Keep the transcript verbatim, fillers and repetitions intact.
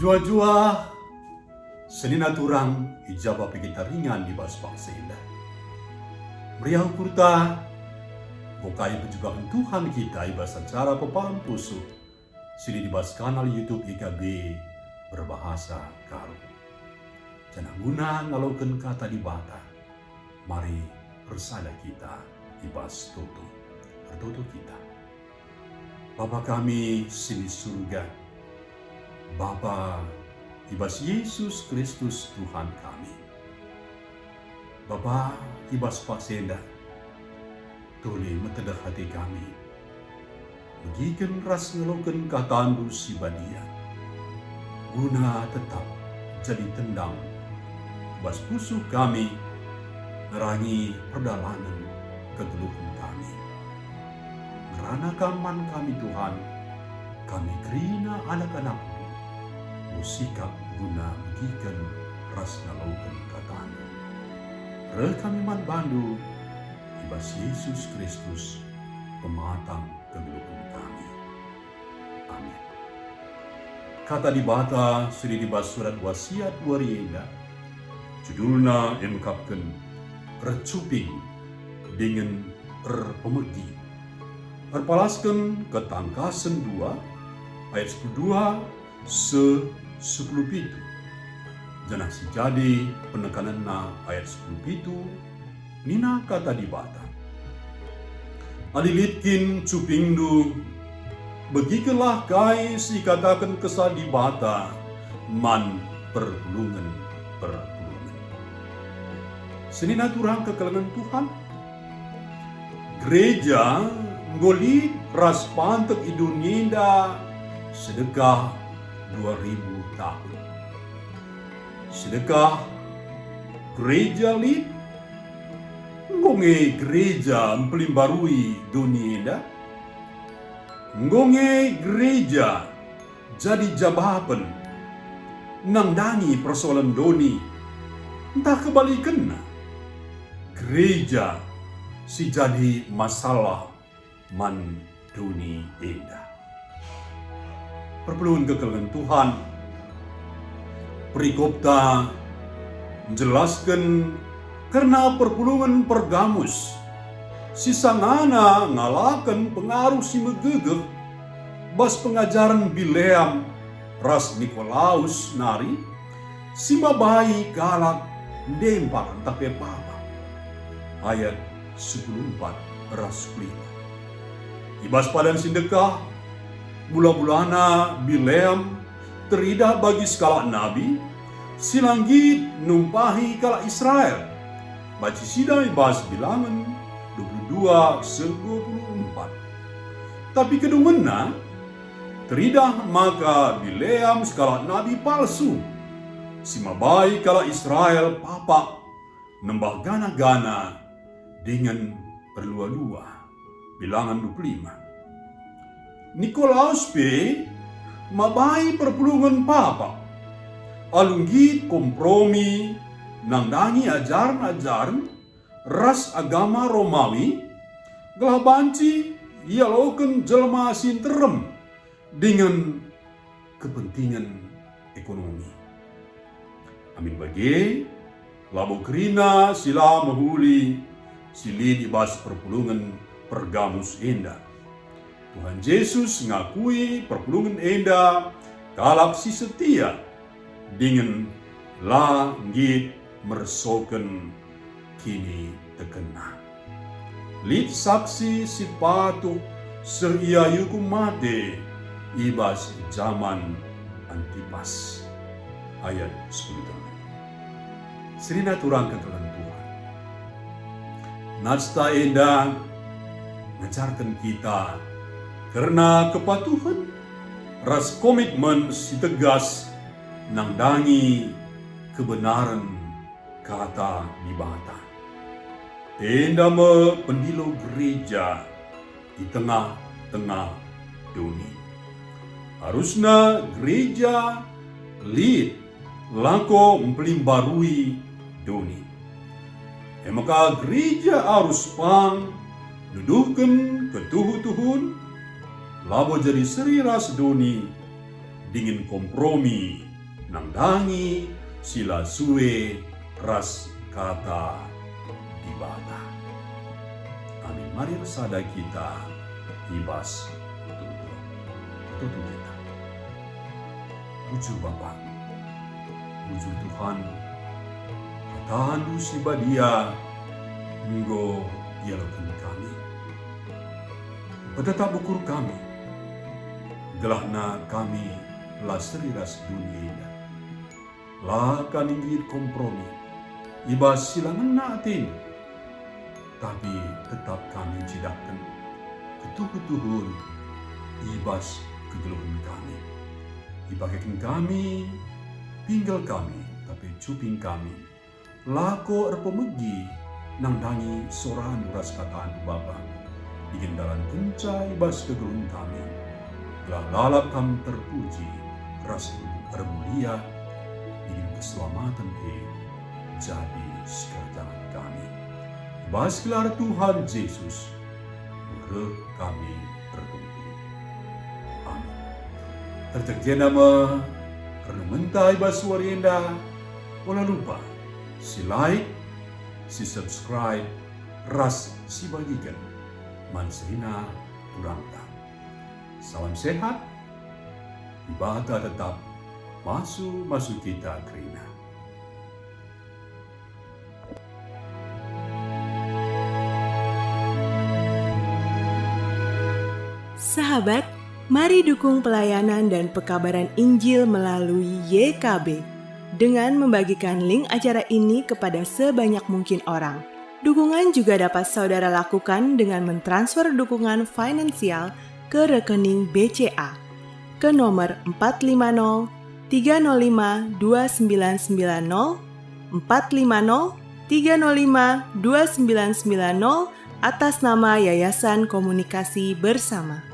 Juah-juah senina turang i ja pe kita ringan i bas paksa enda. Meriah ukurta, enggo kai pejebaken Tuhan kita i bas acara pepalem pusuh si lit i bas kanal YouTube I K B berbahasa Karo. Janah guna ngaloken Kata Dibata, mari ersada kita i bas toto. Ertoto kita. Bapa kami si i Surga, Bapa i bas Yesus Kristus Tuhan kami. Bapa, i bas paksa enda, tole metedeh ate kami, megiken ras ngaloken KataNdu si badia, guna tetap jadi tendang bas pusuh kami nerangi perdalanen kegeluhen kami. Ngerana Kam man kami, Tuhan, kami kerina anak-anakNdu, enggo sikap guna megiken ras ngaloken KataNdu. Reh kami man baNdu, i bas Yesus Kristus, pematang kegeluhen kami. Amin. Kata Dibata si lit i bas surat wasiat wari enda, judulna emekapken Ercuping dingen Erpemegi. Erpalasken Ketangkasen dua ayat sepuluh dua seh sepuluh pitu, janah si jadi penekanenna ayat sepuluh pitu, nina Kata Dibata, "Adi lit kin cupingndu, begikenlah kai si ikataken Kesah Dibata man perpulungen-perpulungen." Senina turang kekelengen Tuhan, gereja enggo lit ras panteh i doni enda sedekah dua ribu tahun. Sedekah gereja lit, enggo nge gereja mpelimbarui doni enda? Enggo nge gereja jadi jabapen nandangi persoalen doni, ntah kebalikenna, gereja si jadi masalah man doni enda? Perpulungen kekelengen Tuhan, perikopta njelasken kerna perpulungen Pergamus si sangana ngalaken pengaruh si megegeh bas pengajaren Bileam ras Nikolaus nari, si mabai kalak ndempar ntah pe papa. Ayat sepuluh empat ras sepuluh lima. I bas padan si ndekah, bula-bulana Bileam teridah bagi sekalak nabi si la nggit numpahi kalak Israel. Banci sidah i bas Bilangen dua puluh dua seh dua puluh empat. Tapi kedungenna, teridah maka Bileam sekalak nabi palsu, si mabai kalak Israel papa, nembah gana-gana dingen erlua-lua. Bilangen dua puluh lima. Nikolaus pe mabai perpulungen papa, alu nggit kompromi nandangi ajaren-ajaren ras agama Romawi, gelah banci ialoken jelma si nterem dingen kepentingen ekonomi. Amin bage, labo kerina si la mehuli si lit i bas perpulungen Pergamus enda. Tuhan Jesus ngakui perpulungen enda kalak si setia dingen la nggit mersoken kinitekenna. Lit saksi si patuh seh ia iukum mate i bas jaman Antipas. Ayat sepuluh telu. Senina turang kekelengen Tuhan. Nasta enda ngajarken kita kerna kepatuhen ras komitmen si tegas nandangi kebenaren Kata Dibata. Enda me pendilo gereja i tengah-tengah doni. Arusna gereja lit lako mpelimbarui doni. E maka gereja arus pang nuduhken ketuhu-tuhun, labo jadi seri ras doni dingen kompromi nandangi si la sue ras Kata Dibata. Amin. Mari ersada kita i bas tuhu. Tuhu kita. Bujur Bapa, bujur Tuhan, KataNdu si badia enggo ialoken kami. Petetap ukur kami, gelahna kami la seri ras doni enda. La kami nggit kompromi i bas si la ngena ateNdu, tapi tetap kami ncidahken ketuhu-tuhuNdu i bas kegeluhen kami. Ipakeken kami, pinggel kami, tapi cuping kami. Lako erpemegi nandangi soraNdu ras KataNdu Bapa, dingen dalankenca i bas kegeluhen kami, gelah lalap Kam terpuji ras ermulia, dingen keselamaten e jadi sikerajangen kami. I bas gelar Tuhan Jesus, reh kami ertoto. Amin. Terjeng jenda me renungenta i bas wari enda, ola lupa si like, si subscribe, ras si bagiken man senina turangta. Salam sehat, Dibata tetap masu-masu kita kerina. Sahabat, mari dukung pelayanan dan pekabaran Injil melalui Y K B dengan membagikan link acara ini kepada sebanyak mungkin orang. Dukungan juga dapat saudara lakukan dengan mentransfer dukungan finansial ke rekening B C A ke nomor empat lima nol tiga nol lima dua sembilan sembilan nol, empat lima nol tiga nol lima dua sembilan sembilan nol, atas nama Yayasan Komunikasi Bersama.